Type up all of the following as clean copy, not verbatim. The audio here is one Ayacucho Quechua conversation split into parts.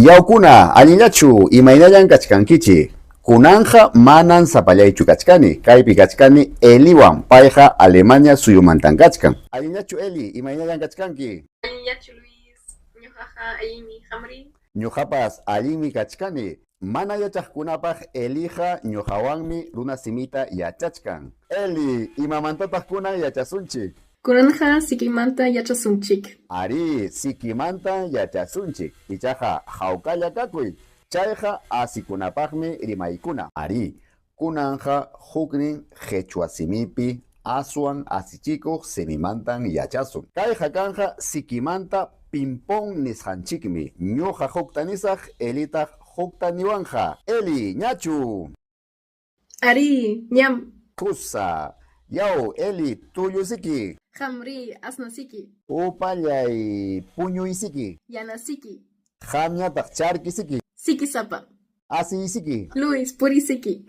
Yawkuna, allinllachu, imaynallan kachkankichik? Kunanqa manan sapallaychu kachkani, kaypi kachkani Eliwan, payqa Alemania suyumantan kachkan. Allinllachu Eli, imaynallan kachkanki? Allinllachu Luis, ñuqaqa allinmi, qamri? Ñuqapas allinmi kachkani. Mana yachaqkunapaq Eliqa ñuqawanmi runa simita yachachkan. Eli, imamantataq kunan yachasunchik? Kunanqa sikimanta yachasunchik. Arí, sikimantan yachasunchik. Ichaqa hawkalla kakuy. Chayqa asikunapaqmi rimaykuna. Arí, kunanqa huknin qhichwa simipi aswan asichikuq simimantan yachasun. Kayqa kanqa sikimanta ping-pong nisqanchikmi. Ñuqa hukta nisaq, Elitaq hukta niwanqa. Eli, ñachu? Arí, ñam. Kusa, Yaw, Eli, tullusiki. Qamrí, asnasiki. Upallay, puñuysiki. Yanasiki. Qamñataq charkisiki. Sikisapa. Asiysiki. Luis, purisiki.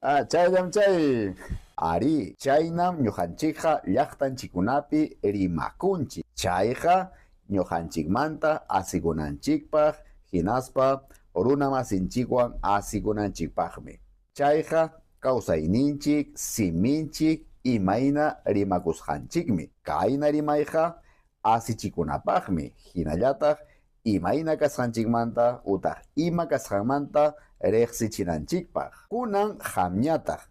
Ah, chayllam chay. Arí, chaynam ñuqanchikqa llaqtanchikkunapi rimakunchik. Chayqa ñuqanchikmanta asikunanchikpaq hinaspa runamasinchikwan asikunanchikpaqmi. Chayqa kawsayninchik, siminchik imayna rimakusqanchikmi. Kayna rimayqa asichikunapaqmi, hinallataq imayna kasqanchikmanta utaq ima kasqanmanta riqsichinanchikpaq. Kunan qamñataq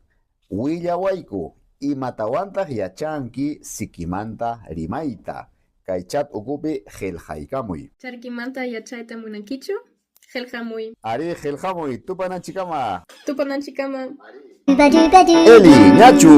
willawayku imatawantaq yachanki sikimanta rimayta. Kay chat ukupi qillqaykamuy. Charkimanta yachayta munankichu? Qillqamuy. Arí, qillqamuy, tupananchikkama. Tupananchikkama. Eli, ñachu.